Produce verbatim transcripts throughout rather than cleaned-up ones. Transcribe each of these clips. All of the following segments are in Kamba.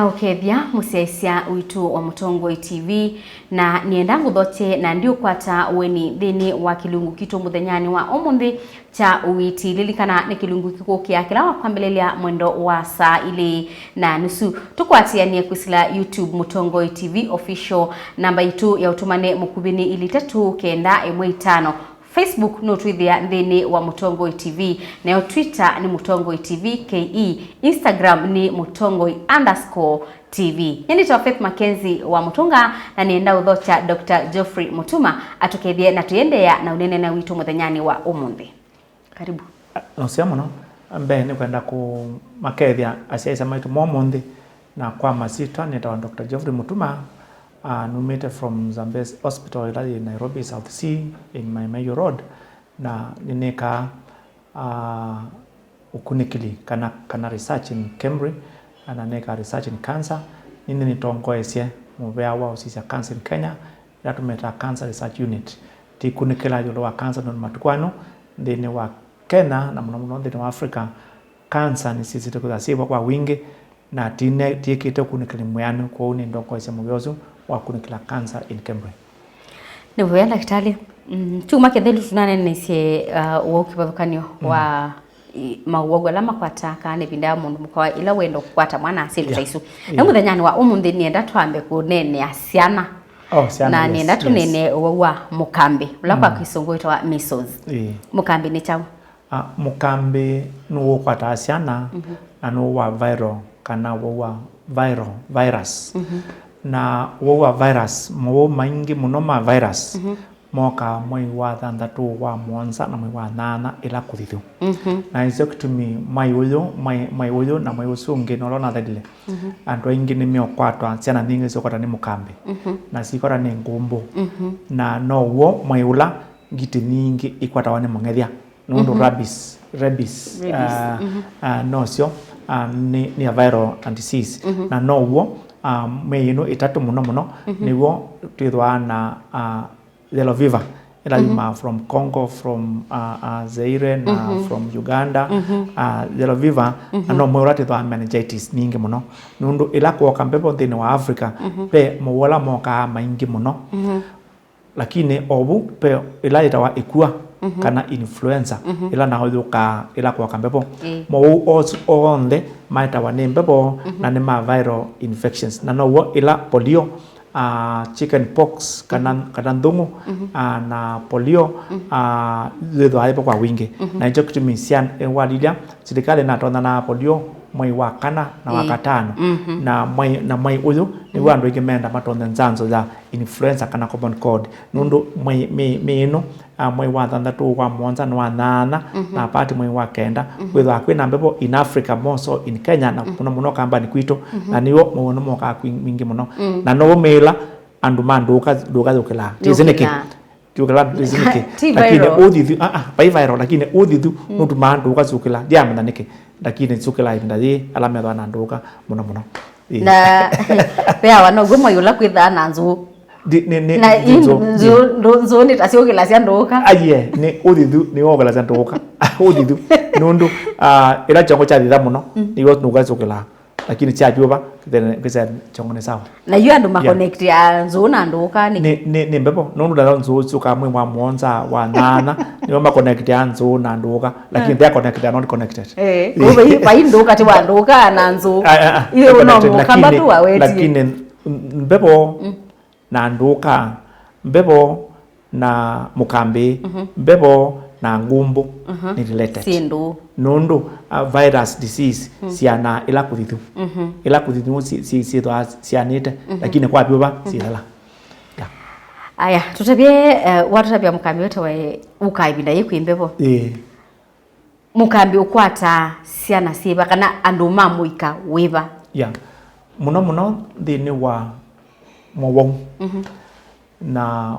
Ũkethya mũsyaĩĩsya witũ wa Mũtongoi T V, na nĩenda ngũthokye na ndiũkwata ũeni nthĩnĩ wa kĩlungu kitũ mũthenyanĩ wa ũmũnthĩ kya ũiiti. Lilikana nĩ kĩlungu kĩkũkĩa kĩla wakwambĩlĩlya mwendo wa saa ilĩ na nusu. Tũkwatĩanĩe kwĩsĩla YouTube Mũtongoi T V Official. Namba yitũ ya ũtũmane mũkuvĩ nĩ ilĩ itatũ kenda ĩmwe itano. Facebook nũtwĩthĩa nthĩnĩ wa Mũtongoi T V, nayo Twitter nĩ Mũtongoi T V K E, Instagram nĩ Mũtongoi underscore T V. Nyie nĩtawa Faith Mackenzie wa Mũtũnga, na nĩenda ũthokya Doctor Geoffrey Mutuma atũkethye na tũiendeea na ũneenany'a witũ mũthenyanĩ wa ũmũnthĩ. Karibu. Nũseo mũno. Mbee nĩkwenda kũmakethya asyaĩĩsya maitũ ma ũmũnthĩ, na kwa masyĩtwa nĩtawa Doctor Geoffrey Mutuma. Ah, numĩte from Zambezi Hospital ĩla yĩ Nairobi South C in Mai Mahiu Road, na nĩnĩkaa, ah, ũkunĩkĩli kana, kana research in KEMRI, na nĩkaa research in cancer. Nĩnĩ nĩtongoesye mũvea wa ũsisya cancer in Kenya, ĩla tũmĩtaa Cancer Research Unit. Tĩkunĩkĩla ĩũlũ wa cancer nũndũ matukũ aa nthĩnĩ wa Kenya, na mũno mũno nthĩnĩ wa Africa, cancer nĩsyĩsĩte kwĩthwa syĩvo kwa wingĩ, na tine-, tiĩkĩte ũkunĩkĩli mwĩanu, kwoou nĩndongoesye mũvea ũsu wa kũkunĩkĩla cancer in KEMRI. Nĩ wĩa, ndakĩtalĩ. Mm, kyumwa kĩthelu tũnaneeneisye, uh, ũwau kĩvathũkany'o wa i-, maũwau ala makwataa kana ĩvinda ya mũndũ mũka wa ĩla wenda kũkwata mwana syĩndũ ta isu. Na mũthenyanĩ wa ũmũnthĩ nĩenda twambe kũneenea syana. Oh, syana, na nĩenda tũneenee ũwau wa mũkambĩ, ũla kwa kĩsũngũ wĩtawa measles. Ĩĩ. Mũkambĩ nĩ kyaũ? Ah, mũkambĩ nũũkwataa syana, na nũũwaa viral, kana ũwau wa viral virus. Na ũwau wa virus, mawau maingĩ mũno ma virus mokaa mwei wa thanthatũ, wa mũonza, na mwei wa nyanya ĩla kũthithu. Na nĩkyo kĩtumi mwai ũyũ, mwai, mwai ũyũ na mwai ũsu ũngĩ, na ũla ũnathelile, andũ aingĩ nĩmeũkwatwa, syana nyingĩ syũkwatwa nĩ mũkambĩ, na sikwatwa nĩ ngũmbũ. Na no w'o mwai ũla ngitĩ nyingĩ ikwatawa nĩ mũng'ethya. Nũndũ rabies, rabies, ah, ah, nosyo, ah, nĩ, nĩ a viral disease. Na no w'o, ah, mĩĩ ĩno ĩtatũ mũno mũno, nĩw'o twĩthwaa na, ah, yellow fever, ĩla yumaa from Congo, from, ah, ah, Zaire, na from Uganda. Ah, yellow fever, na no mwai ũla twĩthwaa meningitis nyingĩ mũno. Nũndũ ĩla kwoka mbevo nthĩnĩ wa Africa, ve mawau ala mokaa maingĩ mũno. Lakini o vu ve ĩla yĩtawa ĩkua, kana influenza, ĩla nayo yũkaa ĩla kwoka mbevo. Ĩĩ. Mawau asu onthe maetawa nĩ mbevo, na nĩ ma viral infections. Na now'o ĩla polio, ah, chicken pox, kana, kana nthũng'ũ, ah, na polio, ah, yĩthwaa yĩvo kwa wingĩ. Na nĩkyo kĩtumi sya, eh, walilya, silikalĩ natonya na polio mwei wa kana na wa katano. Na mwei, na mwei ũyũ nĩw'o andũ aingĩ menda matonye nzanzo ya influenza kana common cold. Nũndũ mwei, mĩ, mĩ ĩno, ah, mwei wa thanthatũ, wa mũonza, na wa nyanya, na pati mwei wa kenda, kwĩthwa kwĩna mbevo in Africa, more so in Kenya, na mũno mũno kambani kwitũ, na nĩw'o mawau mokaa kwĩ-, mingĩ mũno. Na noũmĩĩla andũ ma ndũka, ndũka yũkĩlaa. Tĩsĩ nĩkĩ? Yũkĩlaa. Yũkĩlaa tĩsĩ nĩkĩ? Ti lakini viral. Ũthithu, ah, ah, vai viral, lakini ũthithu nũtumaa ndũka syũkĩla. Ndiamanya nĩkĩ, lakini syũkĩlaa ĩvinda yĩĩ ala methwa na ndũka mũno mũno. Ĩĩ. Na veawa now'o mwai ũla kwĩthaa na nzũũ. Ndi-, nĩ, nĩ, na nĩ i-, nzũũ, nzũũ, nzũũ, nzũũ nĩ ta syũkĩlasya ndũka. Aiye, nĩ ũthithu nĩwokĩlasya ndũka. Ũthithu. Nũndũ, ah, ĩla kyongo kyathitha mũno, nĩw'o ndũka syũkĩlaa. Lakini kyavyũva, then kĩsa kyongo nĩ sawa. Na yu andũ ma connectia nzũũ na ndũka nĩ, nĩ, nĩ, nĩ mbevo. Nũndũ nayo nzũũ syũkaa mwei wa mũonza, wa nyanya, nĩo ma connectia nzũũ na ndũka. Lakini they are connected, they are not connected. Eh, ĩĩ. Vai, vai ndũka ti wa ndũka na nzũũ. Ah, ah, ah. Ithe no connected, mũkamba lakini, tu wawetie. Lakini mbevo na ndũka, mbevo na mũkambĩ, mbevo na ngũmbũ nĩ related. Syĩ ndũũ. Nũndũ, uh, virus disease syanaa ĩla kũthithu. Ĩla kũthithu si-, si-, syĩthwaa syanĩte, lakini kwa vyũva syĩthela. Yeah. Aya, tũtavye, eh, watũtavya mũkambĩ wetawa ũkaa ĩvinda yĩ kwĩ mbevo. Ĩĩ. Mũkambĩ ũkwataa syana syĩva, kana andũ ma mũika wĩva? Yeah. Mũno mũno nthĩnĩ wa mowau. Na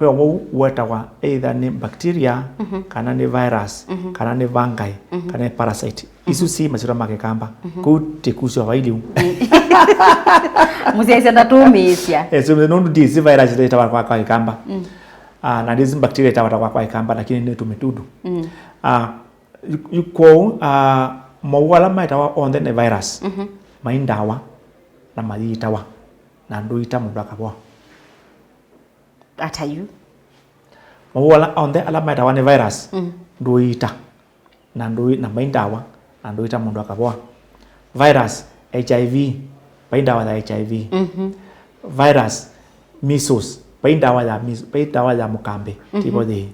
ve ũwau wetawa either nĩ bacteria, kana nĩ virus, kana nĩ fungi, kana nĩ parasite. Isu si masyĩtwa ma Kĩkamba. Kũu tĩkusyo vailiu. Mũsyaĩĩsya ndatũmĩĩsya. Eh, so, nũndũ ndisi virus ĩtawa kwa, kwa Kĩkamba. Ah, na ndisi bacteria ĩtawa kwa, kwa Kĩkamba, lakini nĩ tũmĩtundu. Ah, Yu-, yu-, kwoou, ah, mowau ala metawa onthe nĩ virus, mai ndawa. na mayĩtawa, na ndũita mũndũ akavoa. Ata yu? Mawau ala onthe ala metawa nĩ virus, mm, ndũita, na ndũi, na mai ndawa, na ndũita mũndũ akavoa. Virus, H I V, vai ndawa ya H I V. Mhm. Virus, measles, vai ndawa ya meas-, vai ndawa ya mũkambĩ, mhm, tivo yĩĩ.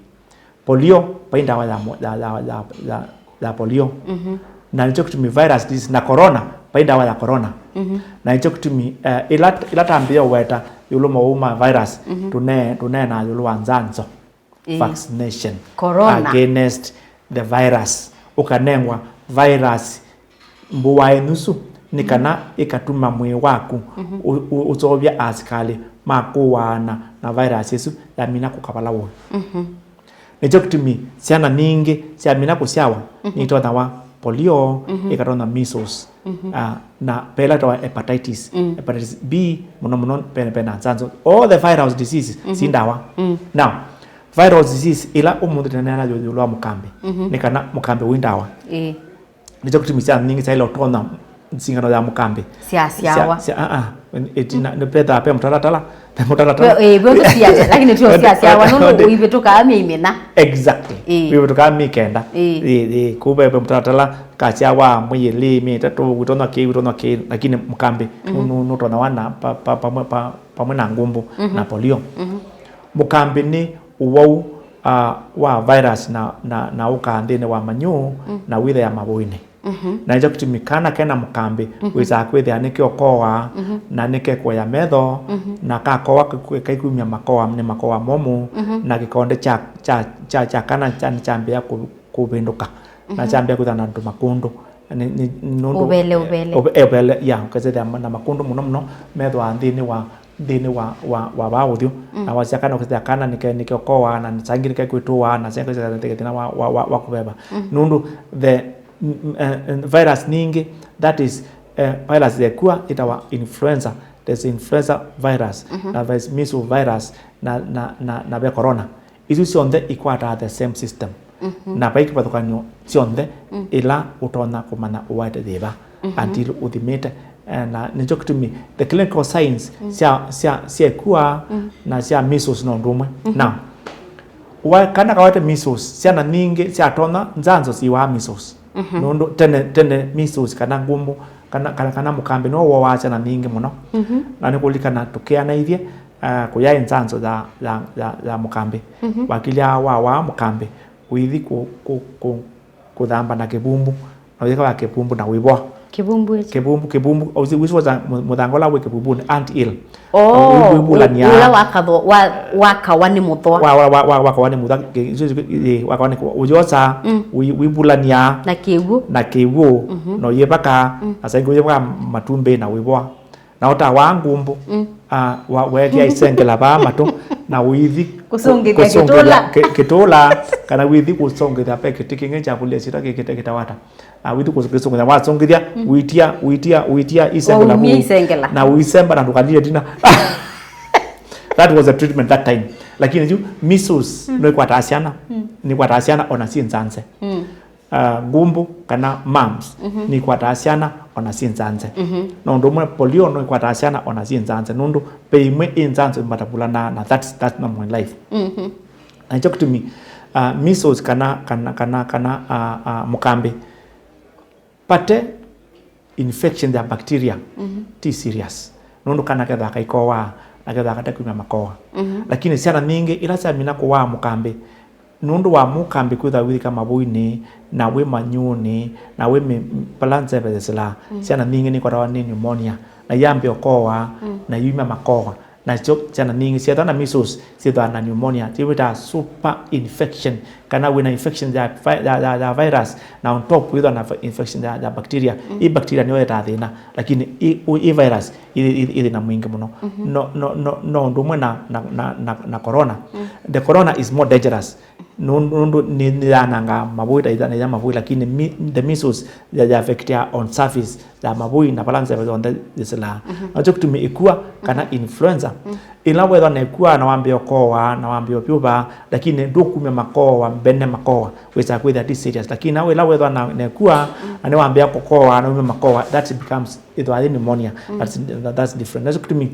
Polio, vai ndawa ya, mo-, ya, ya, ya, ya, ya polio. Mhm. Na nĩkyo kĩtumi virus disease na corona, vai ndawa ya corona. Mhm. Na nĩkyo kĩtumi, eh, ĩla, ĩla tambĩĩa ũweta ĩũlũ mawau ma virus, mhm, tũne-, tũneenaa ĩũlũ wa nzanzo. Ĩĩ. Vaccination. Corona. Against the virus. Ũkanengwa virus mbũae nusu, nĩ kana ĩkatuma mwĩĩ waku, mhm, ũ-, ũ-, ũseũvya asikalĩ ma kũaana na virus ĩsu yamina kũka vala ũĩ. Mhm. Nĩkyo kĩtumi syana nyingĩ syamina kũsyawa, mhm, nĩitonyawa polio, mhm, ĩkatonya measles, mhm, ah, na ve ĩla ĩtawa hepatitis, mm, hepatitis B, mũno mũno pene, pene na nzanzo. All the viral diseases, mhm, si ndawa. Mm. Now, viral disease ĩla ũmũnthĩ tũneena ĩũlũ wa mũkambĩ, mhm, nĩ kana mũkambĩ wĩ ndawa. Ĩĩ. Nĩkyo kĩtumi syana nyingĩ syaĩle ũtonya singano ya mũkambĩ. Syasyawa. Sya, sya, ah, ah, ĩtina, nĩ vethaa ve mũtalatala, ve mũtalatala. We, eh, we ũtũsiasya, lakini tio syasyawa, nũndũ ũivĩtũkaa myei mĩna. Exactly. Ĩĩ. Ũivĩtũkaa myei kenda. Ĩĩ. Ĩĩ, ĩĩ. Kũu ve, ve mũtalatala, kasyawa mwei ĩlĩ, myei ĩtatũ, wĩtonya kĩĩ, wĩtonya kĩĩ, lakini mũkambĩ, mhm, nũ-, nũ-, nũtonyawa na pa, pa, pamwe, pa, pamwe na ngumbu, mhm, na polio. Mhm. Mũkambĩ nĩ ũwau, ah, wa virus na, na, na ũkaa nthĩnĩ wa manyũũ, mm, na wĩthĩa mavũinĩ. Mhm. Na nĩkyo kĩtumi kana kena mũkambĩ, mhm, wĩsaa kwĩthĩa nĩkeũkoa, mhm, na nĩkekũea metho, mhm, na kakoa kaikumya makoa, nĩ makoa momũ, mhm, na kĩkonde kya, kya, kya, kya kana kya, nĩkyambĩĩa kũ-, kũvĩndũka, na, mhm, kyambĩĩa kwĩthĩa na andũ makũndũ. Nĩ, nĩ, nũndũ ũvele, ũvele. Ũve-, eh, ũvele, ya, ũkasethĩa ma-, na makũndũ mũno mũno methĩwa nthĩnĩ wa, nthĩnĩ wa, wa, wa vaa ũthyũ. Mm. Na wasya kana, ũkasethĩa kana nĩke, nĩkeũkoa, na saa ingĩ nĩkekwĩtũa, na saa ingĩ nĩkethĩa thĩna wa, wa, wa, wa kũveva. Mm. Nũndũ the, mm, eh, eh, virus nyingĩ, that is, eh, virus yekua ĩtawa influenza. There's influenza virus, mhm, na there's measles virus, na, na, na, na ve corona. Isu syonthe ikwataa the same system. Mhm. Na vai kĩvathũkany'o syonthe, mm, ĩla ũtonya kũmanya ũwaĩte yĩva, mhm, until ũthimĩte. Eh, na nĩkyo kĩtumi the clinical signs, mm, sya, sya, sya ĩkua, mm, na sya measles no ũndũ ũmwe. Mhm. Now, wa-, kana kawaĩte measles, syana nyingĩ syatonya nzanzo siwaa measles. Mhm. Nũndũ tene, tene measles kana ngumbu, kana, kana, kana mũkambĩ nĩw'o woaa syana nyingĩ mũno. Mhm. Na nĩkũlikana tũkeanaĩthye, ah, kũyaĩ nzanzo ya, ya, ya, ya mũkambĩ. Mhm. Wakilya wawaa mũkambĩ, ũithi kũ-, kũ-, kũ-, kũthamba na kĩvumbu, na ũyĩka wa kĩvumbu na wĩvoa. Kĩvumbu ĩkĩ. Kĩvumbu, kĩvumbu, ũsi-, wĩsũa mũ-, mũthanga ũla wĩ kĩvumbunĩ, ant hill. Oh, wĩvulania. Ũla wakathwa, wa, wakawa nĩ mũthwa. Wa, wa, wa, wa, wakawa nĩ mũthwa, kĩ-, isu, isu, ĩ, wakawa nĩ kũ-, ũyosa, mm, wĩ-, wĩvulania. Na kĩw'ũ. Na kĩw'ũ, mhm, na ũyĩvaka, mm, na saa ingĩ ũyĩvaka matumbĩ na wĩvoa. Na ũtawaa ngumbu, mm, ah, wa-, weekĩa isengela vaa matũ, na ũithi kũ-, kũsũngĩthya kũsũngĩthya kĩtũla. Kĩ-, kĩtũla, kana ũithi kũsũngĩthya ve kĩtĩ kĩngĩ kya kũlya syĩtwa kĩ-, kĩte-, kĩtawata. Na ũithi kũsũngĩthya, wasũngĩthya, mm, ũitia, ũitia, ũitia isengela. Waumia kũu. Isengela. Na ũisemba na ndũkalile tina. That was the treatment that time. Lakini yu measles, mm, nĩkwataa syana, mm, nĩkwataa syana ona syĩ nzanze. Mm. Ah, ngumbu kana mumps, mhm, nĩikwataa syana ona syĩ nzanze. Mhm. Na ũndũ ũmwe polio no ĩkwataa syana ona syĩ nzanze, nũndũ ve imwe ĩ nzanze imatavulana, na that's, that's normal in life. Mhm. Na nĩkyo kĩtumi, ah, measles kana, kana, kana, kana, ah, ah, mũkambĩ, vate infection ya bacteria, mhm, ti serious. Nũndũ kana kethĩwa kaikoa, na kethĩwa kate kumya makoa. Mhm. Lakini syana nyingĩ ila syamina kũwaa mũkambĩ, nũndũ wa mũkambĩ kwĩthĩwa wĩthika mavũinĩ, na wĩ manyũũnĩ, na wĩ mĩ-, vala nzeve yĩsĩlaa, mm, syana nyingĩ nĩikwatawa nĩ pneumonia, na iyambĩa ũkoa, mm, na iumya makoa. Nasyo syana nyingĩ syethwa na measles syĩthwa na pneumonia, syĩwĩtaa super infection, kana wĩna infection ya vi-, ya, ya, ya virus, na on top wĩthwa na vi-, infection ya, ya bacteria. Mm. Ĩ bacteria nĩyo ĩtaa thĩna, lakini ĩ, ũ-, ĩ virus ĩ, ĩ, ĩ thĩna mwingĩ mũno. Mhm. No, no, no, no ũndũ ũmwe na, na, na, na, na corona. Mm. The corona is more dangerous. Nũndũ nũndũ nĩ nĩyanangaa mavũi ta ithanĩya mavũi, lakini mi- the measles ya ya affectia on surface ya mavũi na vala nzeve yonthe yĩsĩlaa. Nakyo kĩtumi ĩkua kana influenza, ĩla wethwa na ĩkua na wambĩa ũkoa na wambĩa ũvyũva, lakini ndũkumya makoa mbene makoa, wĩsaa kwĩthĩa ti serious. Lakini na ĩla wethwa na na ĩkua na nĩwambĩa kũkoa na ume makoa, that becomes ĩthwa yĩ pneumonia. That's, that's different. Nakyo kĩtumi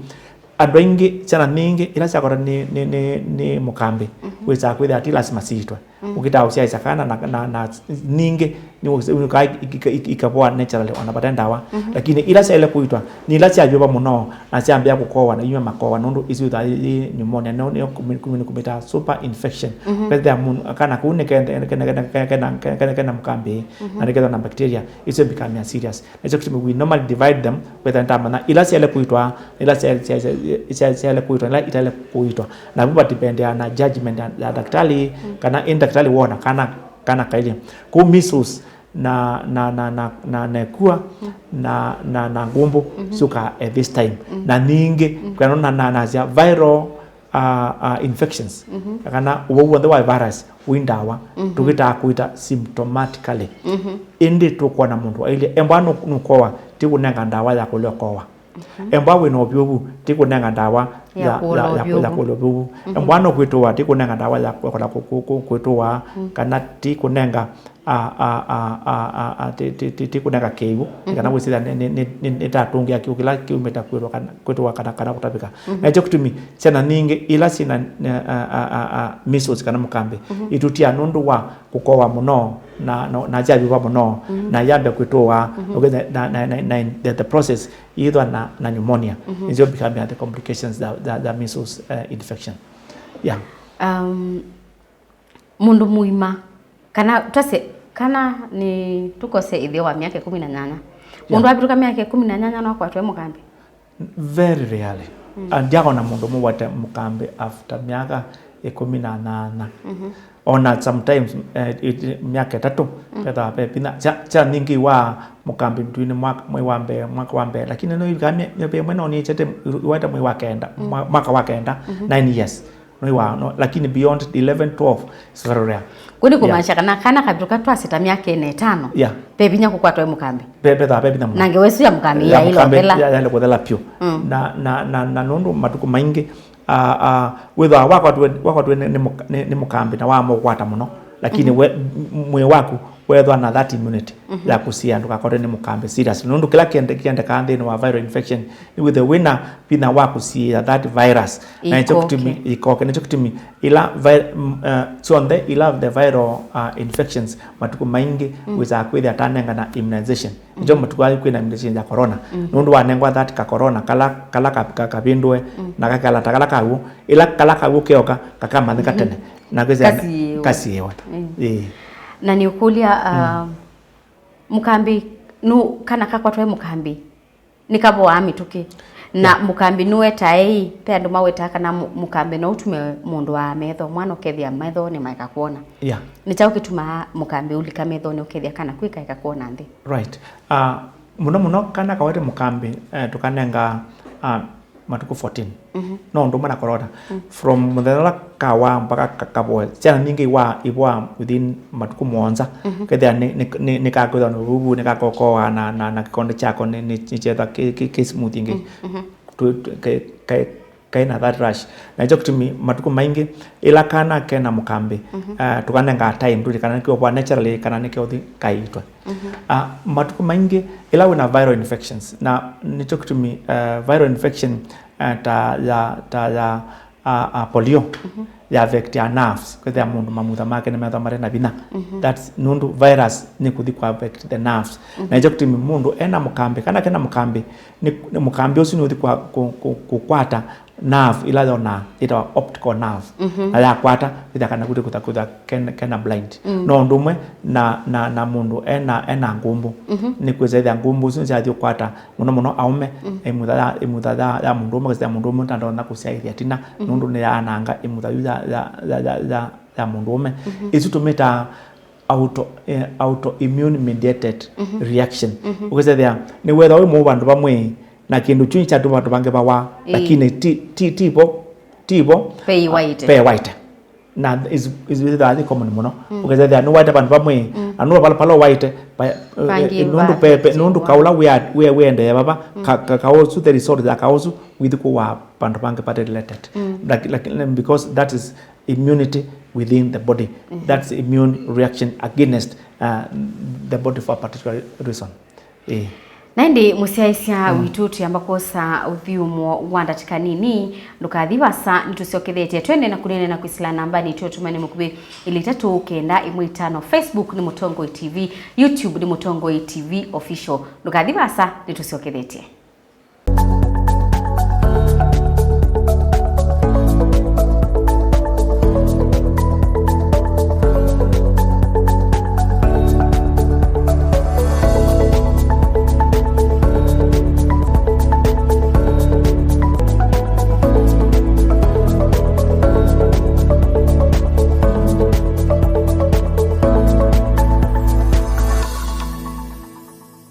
andũ aingĩ, syana nyingĩ ila syakwatwa nĩ, nĩ, nĩ, nĩ mũkambĩ, wĩsaa kwĩthĩa ti lasima siitwe. Ũkĩtaa ũsyaĩsya kana na, na, na nyingĩ nĩ ũs- ũka- ik- ik- ik- ikavoa naturally ona vate ndawa. Lakini ila syaĩle kũitwa nĩ ila syavyũva mũno na syambĩa kũkowa na iume makowa, nũndũ isu ithaa yĩ pneumonia, nĩyo nĩyo kũmi- kũmi- kũmĩtaa super infection. Kwethĩa mũndũ kana kũu nĩ kenda- kena- kena- kena- kena- kena- kena mũkambĩ na nĩkethwa na bacteria, isu become serious. Nakyo kĩtumi we normally divide them, kwĩthĩa nĩtamanya ila syaĩle kũitwa, ila sya- sya- sya- sya- syaĩle kũitwa, ila itaĩle kũitwa. Na vu vatipendeaa na judgment ya, ya daktari, kana ĩ daktari wona kana kana kailye. Kũu measles na na na na na nekua na na na ngũmbũ syũkaa at this time. Na nyingĩ kwĩanana na na nasya viral uh, uh, infections kana ũwau w'onthe wa virus wĩ ndawa, tũkĩtaa kũita symptomatically. Ĩndĩ tũkwona mũndũ ailye embwa nũ- nũkowa, ti kũnenga ndawa ya kũlea ũkowa. Embwa wĩ na ũvyũvu, ti kũnenga ndawa ya, ya, ya, ya kũlea ũvyũvu. Embwa nũkwĩtũwa, ti kũnenga ndawa ya kũla kũ- kũ- kũ- kwĩtũwa, kana ti kũnenga a, a, a, a, a, a, ti, ti, ti, ti kũnenga kĩw'ũ, kana wĩsĩthya nĩ- nĩ- nĩ- nĩ- nĩtatũngĩa kĩw'ũ kĩla kĩumĩte kwĩtwa kana- kwĩtũwa kana, kana kũtavĩka. Nakyo kĩtumi syana nyingĩ ila syĩna a, a, a, a, measles kana mũkambĩ, itutia nũndũ wa kũkowa mũno na, na, na syavyũva mũno, na yambe kwĩtũwa, ũkethĩa na, na, na, na in the, the process yĩthwa na, na pneumonia. Nĩsyo become the complications za, za, za measles uh, infection. Yeah. Um, mũndũ mũima, kana twase, kana nĩ tũkose ĩtheo wa myaka ĩkũmi na nyanya. Mũndũ avĩtũka myaka ĩkũmi na nyanya no akwatwe mũkambĩ? Very rarely. Ah, ndiakona mũndũ mũwate mũkambĩ after myaka ĩkũmi na nyanya. Ona sometimes eh, it- myaka ĩtatũ, vethaa ve vinya. Cha- cha nyingĩ wa mũkambĩ mtwini mwaka- mwei wa mbee, mwaka wa mbee, lakini no ĩvika mĩvĩa ĩmwe no nĩĩkyete iwate mwei wa kenda, mwa- mwaka wa kenda, nine years. No iwa no, lakini beyond eleven, twelve, it's very rare. Kũu nĩ kũmaanisha kana kana kavĩtũka twasĩta myaka ĩna ĩtano, yeah, ve vinya kũkwatwa nĩ mũkambĩ. Ve- vethaa ve vinya mũno. Na ngewa ĩsu ya mũkambĩ ya- yaĩle mũkambĩ ũthela. Ya- yaĩle kũthela vyũ. Na na na na nũndũ matukũ maingĩ a- a- wĩthwa wakwatwe wakwatwe nĩ- nĩ mũka- nĩ- nĩ mũkambĩ na wamũkwata mũno, lakini we- m- mwĩĩ waku wethwa na that immunity ya kũsiĩa ndũkakwatwe nĩ mũkambĩ serious, nũndũ kĩla kĩende- kĩendekaa nthĩnĩ wa viral infection nĩ wĩthwe wĩna vinya wa kũsiĩa that virus. Na nĩkyo kĩtumi ikoke, nĩkyo kĩtumi ila vi- m- eh, syonthe ila the viral uh, infections matukũ maingĩ wĩsaa kwĩthĩa tanengana immunization. Nĩkyo matukũ aa kwĩna immunization ya corona, nũndũ wanengwa that ka corona kala kala ka- ka- kavĩndũe na kakala ta kala kaw'o, ĩla kala kaw'o keoka kakamanyĩka tene na kwĩsĩa kasiĩwa. Ĩĩ. Na nĩũkũlya uh, mũkambĩ nũ kana kakwatwa nĩ mũkambĩ nĩkavoaa mĩtũkĩ. Na mũkambĩ nũwetae ĩ, ve andũ mawetaa kana mũ- mũkambĩ no ũtume mũndũ wa metho, mwana ũkethĩa metho nĩmaeka kwona. Yeah. Nĩ kyaũ kĩtumaa mũkambĩ ũlika methonĩ ũkethĩa kana kwĩ kaeka kwona nthĩ? Right. Ah, mũno mũno kana kawete mũkambĩ eh, tũkanenga ah, matukũ fourteen. No ũndũ ũmwe na corona. From mũthenya ũla kawaa mpaka ka- kavoe. Syana nyingĩ iwaa ivoa within matukũ mũonza. Kethĩa nĩ- nĩ- nĩ- nĩkakwĩthwa na ũvuvu, nĩkakokoa na, na, na kĩkonde kyako nĩ- nĩ- nĩkyethwa kĩ- kĩ- kĩ smooth ingĩ. Tũ- tũ- ke- ke- kaina that rush. Na nĩkyo kĩtumi matukũ maingĩ ĩla kana kena mũkambĩ uh, tũkanengaa time tũti kana nĩkĩovoa naturally kana nĩkĩothi kaitwe. Uh, matukũ maingĩ ĩla wĩna viral infections na nĩkyo kĩtumi uh, viral infection uh, ta ya ta ya uh, uh, polio ya affect ya nerves, kwĩthĩa mũndũ mamutha make nĩmethwa mate na vinya. That's nũndũ virus nĩkũthi ku affect the nerves. Na nĩkyo kĩtumi mũndũ ena mũkambĩ kana kena mũkambĩ nĩ, nĩ mũkambĩ ũsu nĩũthi kwa- kũ- kũ- kũkwata nerve ĩla yonaa yĩtawa optical nerve. Na yakwata ĩtha kana kũtĩ kũtha kũtha ken- kena blind. No ũndũ ũmwe na, na, na mũndũ ena, ena ngũmbũ. Nĩ kwĩsa ĩthĩa ngũmbũ ũsu nĩsyathiĩ ũkwata mũno mũno aũme, ĩmutha ya, ĩmutha ya, ya mũndũ ũmwe, kwĩsa mũndũ ũmwe ndandonya kũsyaĩthya tina nũndũ nĩyaananga ĩmutha yu ya, ya, ya, ya, ya, ya mũndũ ũme. Ĩsu tũmĩtaa auto, eh, autoimmune mediated reaction. Ũkĩsethĩa nĩwethwa wĩ mũũ vandũ vamwe na kĩndũ kyu kyatuma vandũ vangĩ vawa, lakini ti ti ti vo ti vo ve waite. na is, is, is, that is common mũno. Mm. Ũkethĩa nĩwaĩte vandũ vamwe, mm, na nũndũ vala, vala waĩte, pa-, eh, pangĩ eh, nũndũ va-, pe-, pe-, nũndũ kaũla wĩa-, wĩa-, wĩendee vava, mm, ka-, ka-, kaũsu, the result ya kaũsu, wĩthi kũwa vandũ vangĩ vate related. Mm. Like, like, because that is immunity within the body. Mm-hmm. That's immune reaction against, uh, the body for a particular reason. Ĩĩ. Na ĩndĩ mũsyaĩĩsya, mm, witũ, twĩamba kwosa ũthyũmũo wa ndatĩka nini. Ndũkathi vasa, nĩtũsyokethetye. Twende na kũneena na kwĩsĩla nambanĩ itũ, ũtũmane mũkuvĩ, ĩlĩ itatũ kenda ĩmwe itano. Facebook nĩ Mũtongoi T V, YouTube nĩ Mũtongoi T V Official. Ndũkathi vasa, nĩtũsyokethetye.